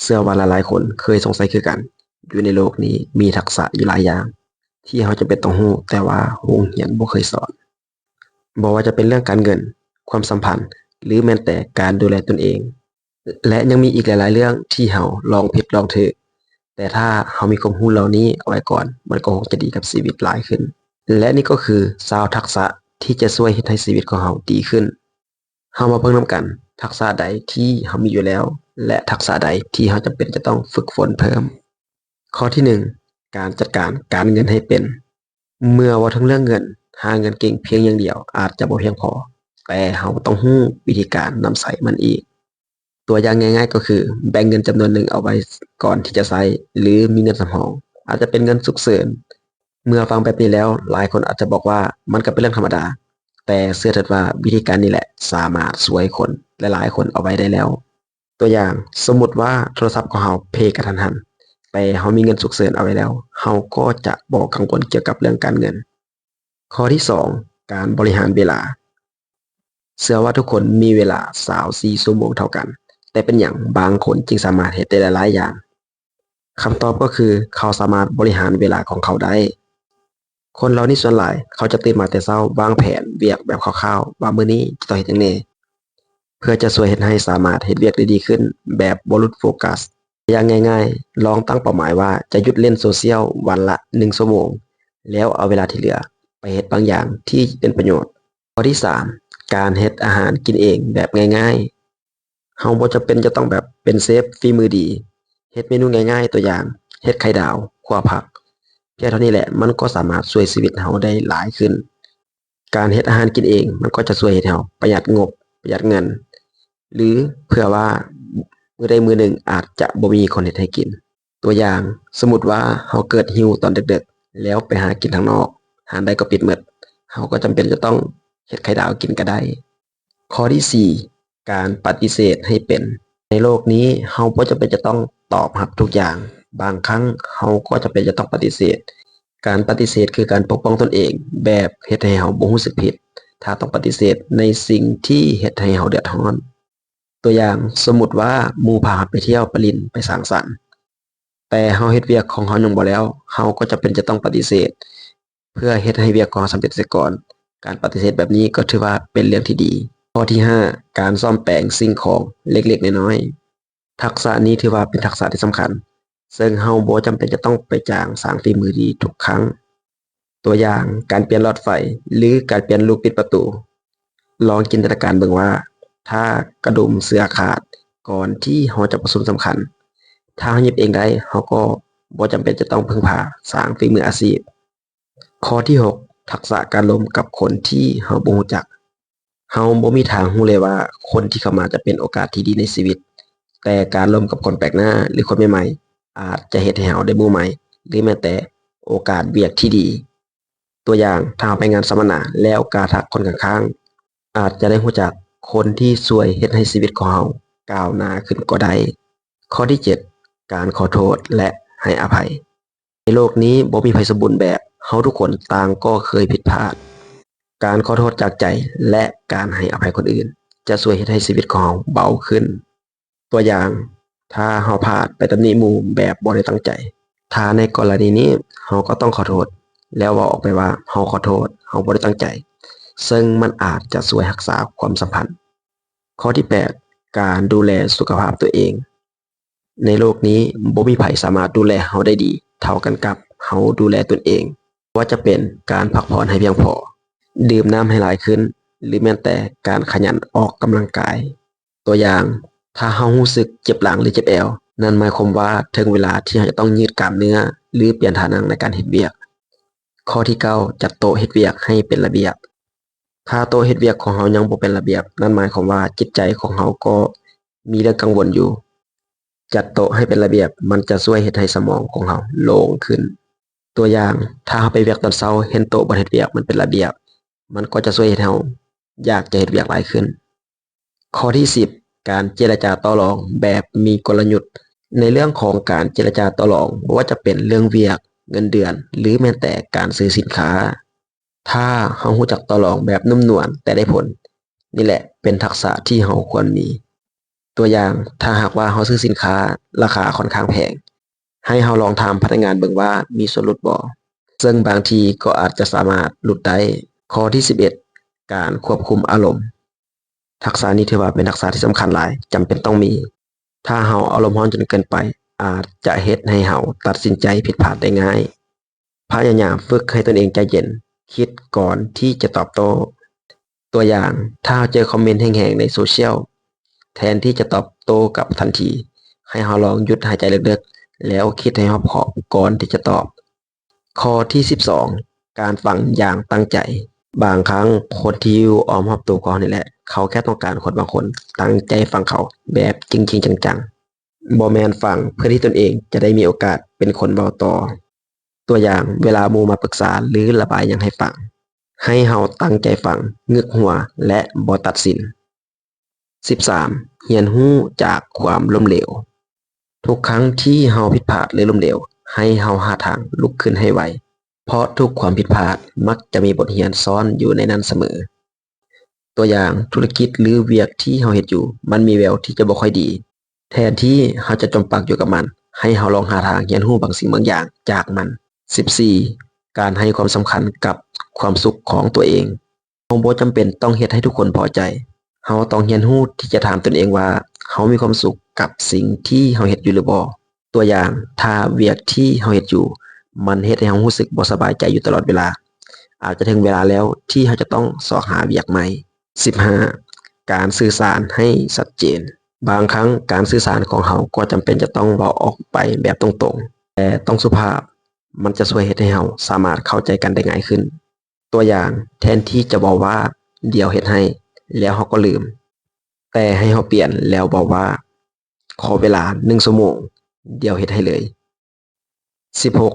ເຊື່ອວ່າຫຼາຍໆຄົນເຄີຍສົງໄສຄືກັນ, ຢູ່ໃນໂລກນີ້ມີທັກສະຢູ່ຫຼາຍຢ່າງທີ່ເຮົາຈຳເປັນຕ້ອງຮູ້, ແຕ່ວ່າໂຮງຮຽນບໍ່ເຄີຍສອນ. ບໍ່ວ່າຈະເປັນເລື່ອງການເງິນ, ຄວາມສຳພັນ ຫຼື ແມ່ນແຕ່ການດູແລຕົນເອງ. ແລະ ຍັງມີອີກຫຼາຍໆເລື່ອງທີ່ເຮົາລອງຜິດລອງຖືກ, ແຕ່ຖ້າເຮົາມີຄວາມຮູ້ເຫຼົ່ານີ້ເອົາໄວ້ກ່ອນ, ມັນກໍຄົງຈະດີກັບຊີວິດຫຼາຍຂຶ້ນ. ແລະ ນີ້ກໍຄືຊາວທັກສະທີ່ຈະຊ່ວຍເຮັດໃຫ້ຊີວິດຂອງເຮົາດີຂຶ້ນ. ເຮົາມາເບິ່ງນຳກັນ, ທັກສະໃດທີ່ເຮົາມີຢູ່ແລ້ວ ແລະ ທັກສະໃດທີ່ເຮົາຈຳເປັນຈະຕ້ອງຝຶກຝົນເພີ່ມ. ຂໍ້ທີໜຶ່ງ, ການຈັດການການເງິນໃຫ້ເປັນ. ເມື່ອເວົ້າເຖິງເລື່ອງເງິນ, ຫາເງິນເກັ່ງພຽງຢ່າງດຽວອາດຈະບໍ່ພຽງພໍ, ແຕ່ເຮົາຕ້ອງຮູ້ວິທີການນຳໃຊ້ມັນອີກ. ຕົວຢ່າງງ່າຍໆກໍຄື ແບ່ງເງິນຈຳນວນໜຶ່ງເອົາໄວ້ກ່ອນທີ່ຈະໃຊ້ ຫຼື ມີເງິນສຳຮອງ, ອາດຈະເປັນເງິນສຸກເສີນ. ເມື່ອຟັງແບບນີ້ແລ້ວ, ຫຼາຍຄົນອາດຈະບອກວ່າມັນກໍເປັນເລື່ອງທຳມະດາ, ແຕ່ເຊື່ອເຖິດວ່າວິທີການນີ້ແຫຼະສາມາດຊ່ວຍຄົນຫຼາຍໆຄົນເອົາໄວ້ໄດ້ແລ້ວ. ຕົວຢ່າງ, ສົມມຸດວ່າໂທລະສັບຂອງເຮົາເພກະທັນຫັນ, ແຕ່ເຮົາມີເງິນສຸກເສີນເອົາໄວ້ແລ້ວ, ເຮົາກໍຈະບໍ່ກັງວົນກ່ຽວກັບເລື່ອງການເງິນ. ຂໍ້ທີສອງ, ການບໍລິຫານເວລາ. ເຊື່ອວ່າທຸກຄົນມີເວລາຊາວສີ່ຊົ່ວໂມງເທົ່າກັນ, ແຕ່ເປັນຫຍັງບາງຄົນຈຶ່ງສາມາດເຮັດໄດ້ຫຼາຍໆຢ່າງ? ຄຳຕອບກໍຄື ເຂົາສາມາດບໍລິຫານເວລາຂອງເຂົາໄດ້. ຄົນເຫຼົ່ານີ້ສ່ວນຫຼາຍ ເຂົາຈະຕື່ນມາແຕ່ເຊົ້າ, ວາງແຜນວຽກແບບຄ່າວໆ ວ່າມື້ນີ້ຈະຕ້ອງເຮັດຫຍັງແດ່, ເພື່ອຈະຊ່ວຍເຮັດໃຫ້ສາມາດເຮັດວຽກໄດ້ດີຂຶ້ນແບບບໍ່ຫຼຸດໂຟກັສ. ຢ່າງງ່າຍໆ, ລອງຕັ້ງເປົ້າໝາຍວ່າຈະຢຸດຫຼິ້ນໂຊຊຽວວັນລະໜຶ່ງຊົ່ວໂມງ, ແລ້ວເອົາເວລາທີ່ເຫຼືອໄປເຮັດບາງຢ່າງທີ່ເປັນປະໂຫຍດ. ຂໍ້ທີສາມ, ການເຮັດອາຫານກິນເອງແບບງ່າຍໆ. ເຮົາບໍ່ຈຳເປັນຈະຕ້ອງແບບເປັນເຊຟຝີມືດີ, ເຮັດເມນູງ່າຍໆ, ຕົວຢ່າງ, ເຮັດໄຂ່ດາວ, ຂົ້ວຜັກ, ພຽງເທົ່ານີ້ແຫຼະ ມັນກໍສາມາດຊ່ວຍຊີວິດເຮົາໄດ້ຫຼາຍຂຶ້ນ. ການເຮັດອາຫານກິນເອງ ມັນກໍຈະຊ່ວຍເຮັດໃຫ້ເຮົາປະຢັດງົບ, ປະຢັດເງິນ ຫຼື ເພື່ອວ່າມື້ໃດມື້ໜຶ່ງອາດຈະບໍ່ມີຄົນເຮັດໃຫ້ກິນ. ຕົວຢ່າງ, ສົມມຸດວ່າເຮົາເກີດຫິວຕອນເດິກໆ ແລ້ວໄປຫາກິນທາງນອກ, ຮ້ານໃດກໍປິດໝົດ, ເຮົາກໍຈຳເປັນຈະຕ້ອງເຮັດໄຂ່ດາວກິນກໍໄດ້. ຂໍ້ທີສີ່, ການປະຕິເສດໃຫ້ເປັນ. ໃນໂລກນີ້ເຮົາບໍ່ຈຳເປັນຈະຕ້ອງຕອບຮັບທຸກຢ່າງ. ບາງຄັ້ງເຮົາກໍຈຳເປັນຈະຕ້ອງປະຕິເສດ. ການປະຕິເສດຄືການປົກປ້ອງຕົນເອງ, ແບບເຮັດໃຫ້ເຮົາບໍ່ຮູ້ສຶກຜິດ ຖ້າຕ້ອງປະຕິເສດໃນສິ່ງທີ່ເຮັດໃຫ້ເຮົາເດືອດຮ້ອນ. ຕົວຢ່າງ, ສົມມຸດວ່າໝູ່ພາເຮົາໄປທ່ຽວ, ໄປຫຼິ້ນ, ໄປສັງສັນ, ແຕ່ເຮົາເຮັດວຽກຂອງເຮົາຍັງບໍ່ແລ້ວ, ເຮົາກໍຈຳເປັນຈະຕ້ອງປະຕິເສດ ເພື່ອເຮັດໃຫ້ວຽກຂອງເຮົາສຳເລັດເສຍກ່ອນ. ການປະຕິເສດແບບນີ້ກໍຖືວ່າເປັນເລື່ອງທີ່ດີ. ຂໍ້ທີຫ້າ, ການສ້ອມແປງສິ່ງຂອງເລັກໆນ້ອຍໆ. ທັກສະນີ້ຖືວ່າເປັນທັກສະທີ່ສຳຄັນ, ເຊິ່ງເຮົາບໍ່ຈຳເປັນຈະຕ້ອງໄປຈ້າງຊ່າງຝີມືດີທຸກຄັ້ງ. ຕົວຢ່າງ, ການປ່ຽນຫຼອດໄຟ ຫຼື ການປ່ຽນລູກປິດປະຕູ. ລອງຈິນຕະນາການເບິ່ງວ່າ ຖ້າກະດຸມເສື້ອຂາດກ່ອນທີ່ເຮົາຈະປະຊຸມສຳຄັນ, ຖ້າເຮົາຫຍິບເອງໄດ້, ເຮົາກໍບໍ່ຈຳເປັນຈະຕ້ອງເພິ່ງພາຊ່າງຝີມືອາຊີບ. ຂໍ້ທີຫົກ, ທັກສະການລົມກັບຄົນທີ່ເຮົາບໍ່ຮູ້ຈັກ. ເຮົາບໍ່ມີທາງຮູ້ເລີຍວ່າຄົນທີ່ເຂົ້າມາຈະເປັນໂອກາດທີ່ດີໃນຊີວິດ, ແຕ່ການລົມກັບຄົນແປກໜ້າ ຫຼື ຄົນໃໝ່ໆ ອາດຈະເຮັດໃຫ້ເຮົາໄດ້ໝູ່ໃໝ່ ຫຼື ແມ່ນແຕ່ໂອກາດວຽກທີ່ດີ. ຕົວຢ່າງ, ຖ້າເຮົາໄປງານສຳມະນາແລ້ວກ້າທັກຄົນຂ້າງໆ, ອາດຈະໄດ້ຮູ້ຈັກຄົນທີ່ຊ່ວຍເຮັດໃຫ້ຊີວິດຂອງເຮົາກ້າວໜ້າຂຶ້ນກໍໄດ້. ຂໍ້ທີເຈັດ, ການຂໍໂທດ ແລະ ໃຫ້ອະໄພ. ໃນໂລກນີ້ບໍ່ມີໃຜສົມບູນແບບ, ເຮົາທຸກຄົນຕ່າງກໍເຄີຍຜິດພາດ. ການຂໍໂທດຈາກໃຈ ແລະ ການໃຫ້ອະໄພຄົນອື່ນ ຈະຊ່ວຍເຮັດໃຫ້ຊີວິດຂອງເຮົາເບົາຂຶ້ນ. ຕົວຢ່າງ, ຖ້າເຮົາພາດໄປຕຳໜິໝູ່ແບບບໍ່ໄດ້ຕັ້ງໃຈ, ຖ້າໃນກໍລະນີນີ້ເຮົາກໍຕ້ອງຂໍໂທດ ແລ້ວເວົ້າອອກໄປວ່າ ເຮົາຂໍໂທດ, ເຮົາບໍ່ໄດ້ຕັ້ງໃຈ, ເຊິ່ງມັນອາດຈະຊ່ວຍຮັກສາຄວາມສຳພັນ. ຂໍ້ທີແປດ, ການດູແລສຸຂະພາບຕົວເອງ. ໃນໂລກນີ້ບໍ່ມີໃຜສາມາດດູແລເຮົາໄດ້ດີເທົ່າກັນກັບເຮົາດູແລຕົນເອງ, ບໍ່ວ່າຈະເປັນການພັກຜ່ອນໃຫ້ພຽງພໍ, ດື່ມນ້ຳໃຫ້ຫຼາຍຂຶ້ນ ຫຼື ແມ່ນແຕ່ການຂະຫຍັນອອກກຳລັງກາຍ. ຕົວຢ່າງ, ຖ້າເຮົາຮູ້ສຶກເຈັບຫຼັງ ຫຼື ເຈັບແອວ, ນັ້ນໝາຍຄວາມວ່າເຖິງເວລາທີ່ເຮົາຈະຕ້ອງຍືດກ້າມເນື້ອ ຫຼື ປ່ຽນທ່ານັ່ງໃນການເຮັດວຽກ. ຂໍ້ທີເກົ້າ, ຈັດໂຕະເຮັດວຽກໃຫ້ເປັນລະບຽບ. ຖ້າໂຕະເຮັດວຽກຂອງເຮົາຍັງບໍ່ເປັນລະບຽບ, ນັ້ນໝາຍຄວາມວ່າຈິດໃຈຂອງເຮົາກໍມີເລື່ອງກັງວົນຢູ່. ຈັດໂຕະໃຫ້ເປັນລະບຽບ, ມັນຈະຊ່ວຍເຮັດໃຫ້ສະໝອງຂອງເຮົາໂລ່ງຂຶ້ນ. ຕົວຢ່າງ, ຖ້າເຮົາໄປວຽກຕອນເຊົ້າ, ເຫັນໂຕະບ່ອນເຮັດວຽກມັນເປັນລະບຽບ, ມັນກໍຈະຊ່ວຍເຮັດໃຫ້ເຮົາຢາກຈະເຮັດວຽກຫຼາຍຂຶ້ນ. ຂໍ້ທີສິບ, ການເຈລະຈາຕໍ່ລອງແບບມີກົນລະຍຸດ. ໃນເລື່ອງຂອງການເຈລະຈາຕໍ່ລອງ, ບໍ່ວ່າຈະເປັນເລື່ອງວຽກ, ເງິນເດືອນ ຫຼື ແມ່ນແຕ່ການຊື້ສິນຄ້າ, ຖ້າເຮົາຮູ້ຈັກຕໍ່ລອງແບບນຸ້ມນວນແຕ່ໄດ້ຜົນ, ນີ້ແຫຼະເປັນທັກສະທີ່ເຮົາຄວນມີ. ຕົວຢ່າງ, ຖ້າຫາກວ່າເຮົາຊື້ສິນຄ້າລາຄາຂ້ອນຂ້າງແພງ, ໃຫ້ເຮົາລອງຖາມພະນັກງານເບິ່ງວ່າມີສ່ວນຫຼຸດບໍ່, ເຊິ່ງບາງທີກໍອາດຈະສາມາດຫຼຸດໄດ້. ຂໍ້ທີສິບເອັດ ການຄວບຄຸມອາລົມ. ທັກສະນີ້ຖືວ່າເປັນທັກສະທີ່ສຳຄັນຫຼາຍ, ຈຳເປັນຕ້ອງມີ. ຖ້າເຮົາອາລົມຮ້ອນຈົນເກີນໄປ, ອາດຈະເຮັດໃຫ້ເຮົາຕັດສິນໃຈຜິດພາດໄດ້ງ່າຍ. ພະຍາຍາມຝຶກໃຫ້ຕົນເອງໃຈເຢັນ, ຄິດກ່ອນທີ່ຈະຕອບໂຕ້. ຕົວຢ່າງ, ຖ້າເຮົາເຈີຄອມເມັນແຮງໆໃນໂຊຊຽວ, ແທນທີ່ຈະຕອບໂຕ້ກັບທັນທີ, ໃຫ້ເຮົາລອງຢຸດຫາຍໃຈເລິກໆ ແລ້ວຄິດໃຫ້ຮອບຄອບກ່ອນທີ່ຈະຕອບ. ຂໍ້ທີສິບສອງ ການຟັງຢ່າງຕັ້ງໃຈ. ບາງຄັ້ງຄົນທີ່ຢູ່ອ້ອມຮອບໂຕຂອງເຮົານີ້ແຫຼະ, ເຂົາແຄ່ຕ້ອງການຄົນບາງຄົນຕັ້ງໃຈຟັງເຂົາແບບຈິງໆຈັງໆ. ບໍ່ແມ່ນຟັງເພື່ອທີ່ຕົນເອງຈະໄດ້ມີໂອກາດເປັນຄົນເວົ້າຕໍ່. ຕົວຢ່າງ, ເວລາໝູ່ມາປຶກສາ ຫຼື ລະບາຍຫຍັງໃຫ້ຟັງ, ໃຫ້ເຮົາຕັ້ງໃຈຟັງ, ງຶກຫົວ ແລະ ບໍ່ຕັດສິນ. ສິບສາມ ຮຽນຮູ້ຈາກຄວາມລົ້ມເຫຼວ. ທຸກຄັ້ງທີ່ເຮົາຜິດພາດ ຫຼື ລົ້ມເຫຼວ, ໃຫ້ເຮົາຫາທາງລຸກຂຶ້ນໃຫ້ໄວ, ເພາະທຸກຄວາມຜິດພາດມັກຈະມີບົດຮຽນຊ້ອນຢູ່ໃນນັ້ນສະເໝີ. ຕົວຢ່າງ, ທຸລະກິດ ຫຼື ວຽກທີ່ເຮົາເຮັດຢູ່ ມັນມີແວວທີ່ຈະບໍ່ຄ່ອຍດີ. ແທນທີ່ເຮົາຈະຈົມປັກຢູ່ກັບມັນ, ໃຫ້ເຮົາລອງຫາທາງຮຽນຮູ້ບາງສິ່ງບາງຢ່າງຈາກມັນ. ສິບສີ່ ການໃຫ້ຄວາມສຳຄັນກັບຄວາມສຸກຂອງຕົວເອງ. ເຮົາບໍ່ຈຳເປັນຕ້ອງເຮັດໃຫ້ທຸກຄົນພໍໃຈ. ເຮົາຕ້ອງຮຽນຮູ້ທີ່ຈະຖາມຕົນເອງວ່າ ເຮົາມີຄວາມສຸກກັບສິ່ງທີ່ເຮົາເຮັດຢູ່ຫຼືບໍ່? ຕົວຢ່າງ, ຖ້າວຽກທີ່ເຮົາເຮັດຢູ່ ມັນເຮັດໃຫ້ເຮົາຮູ້ສຶກບໍ່ສະບາຍໃຈຢູ່ຕະຫຼອດເວລາ, ອາດຈະເຖິງເວລາແລ້ວທີ່ເຮົາຈະຕ້ອງຊອກຫາວຽກໃໝ່. ສິບຫ້າ ການສື່ສານໃຫ້ຊັດເຈນ. ບາງຄັ້ງການສື່ສານຂອງເຮົາກໍຈຳເປັນຈະຕ້ອງເວົ້າອອກໄປແບບຕົງໆ, ແຕ່ຕ້ອງສຸພາບ, ມັນຈະຊ່ວຍເຮັດໃຫ້ເຮົາສາມາດເຂົ້າໃຈກັນໄດ້ງ່າຍຂຶ້ນ. ຕົວຢ່າງ, ແທນທີ່ຈະເວົ້າວ່າ ດຽວເຮັດໃຫ້ ແລ້ວເຮົາກໍລືມ, ແຕ່ໃຫ້ເຮົາປ່ຽນແລ້ວເວົ້າວ່າ ຂໍເວລາໜຶ່ງຊົ່ວໂມງ, ດຽວເຮັດໃຫ້ເລີຍ. ສິບຫົກ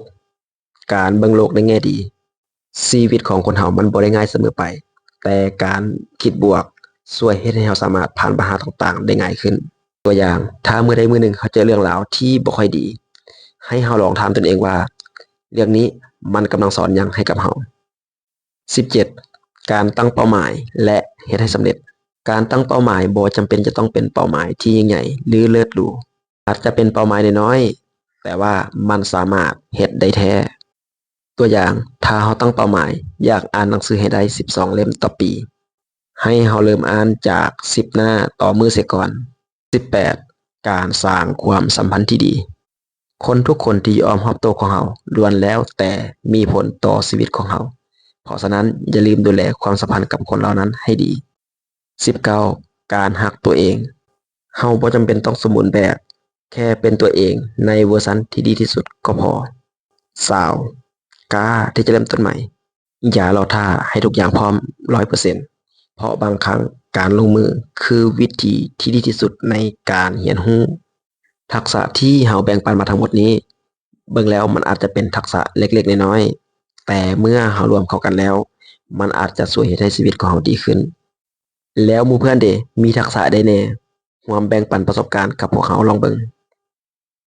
ການເບິ່ງໂລກໃນແງ່ດີ. ຊີວິດຂອງຄົນເຮົາມັນບໍ່ໄດ້ງ່າຍສະເໝີໄປ, ແຕ່ການຄິດບວກຊ່ວຍເຮັດໃຫ້ເຮົາສາມາດຜ່ານບັນຫາຕ່າງໆໄດ້ງ່າຍຂຶ້ນ. ຕົວຢ່າງ, ຖ້າມື້ໃດມື້ໜຶ່ງເຮົາເຈີເລື່ອງລາວທີ່ບໍ່ຄ່ອຍດີ, ໃຫ້ເຮົາລອງຖາມຕົນເອງວ່າ ເລື່ອງນີ້ມັນກຳລັງສອນຫຍັງໃຫ້ກັບເຮົາ? ສິບເຈັດ ການຕັ້ງເປົ້າໝາຍ ແລະ ເຮັດໃຫ້ສຳເລັດ. ການຕັ້ງເປົ້າໝາຍບໍ່ຈຳເປັນຈະຕ້ອງເປັນເປົ້າໝາຍທີ່ຍິ່ງໃຫຍ່ ຫຼື ເລີດຫຼູ. ອາດຈະເປັນເປົ້າໝາຍນ້ອຍໆ, ແຕ່ວ່າມັນສາມາດເຮັດໄດ້ແທ້. ຕົວຢ່າງ, ຖ້າເຮົາຕັ້ງເປົ້າໝາຍຢາກອ່ານໜັງສືໃຫ້ໄດ້ສິບສອງເຫຼັ້ມຕໍ່ປີ, ໃຫ້ເຮົາເລີ່ມອ່ານຈາກສິບໜ້າຕໍ່ມື້ເສຍກ່ອນ. ສິບແປດ ການສ້າງຄວາມສຳພັນທີ່ດີ. ຄົນທຸກຄົນທີ່ຢູ່ອ້ອມຮອບໂຕຂອງເຮົາລ້ວນແລ້ວແຕ່ມີຜົນຕໍ່ຊີວິດຂອງເຮົາ. ເພາະສະນັ້ນ, ຢ່າລືມດູແລຄວາມສຳພັນກັບຄົນເຫຼົ່ານັ້ນໃຫ້ດີ. ສິບເກົ້າ ການຮັກຕົວເອງ. ເຮົາບໍ່ຈຳເປັນຕ້ອງສົມບູນແບບ, ແຄ່ເປັນຕົວເອງໃນເວີຊັນທີ່ດີທີ່ສຸດກໍພໍ. ຊາວ ກ້າທີ່ຈະເລີ່ມຕົ້ນໃໝ່. ຢ່າລໍຖ້າໃຫ້ທຸກຢ່າງພ້ອມຮ້ອຍເປີເຊັນ, ເພາະບາງຄັ້ງການລົງມືຄືວິທີທີ່ດີທີ່ສຸດໃນການຮຽນຮູ້. ທັກສະທີ່ເຮົາແບ່ງປັນມາທັງໝົດນີ້, ເບິ່ງແລ້ວມັນອາດຈະເປັນທັກສະເລັກໆນ້ອຍໆ, ແຕ່ເມື່ອເຮົາລວມເຂົ້າກັນແລ້ວ, ມັນອາດຈະຊ່ວຍເຮັດໃຫ້ຊີວິດຂອງເຮົາດີຂຶ້ນ. ແລ້ວໝູ່ເພື່ອນເດ ມີທັກສະໃດແດ່? ຮ່ວມແບ່ງປັນປະສົບການກັບພວກເຮົາລອງເບິ່ງ.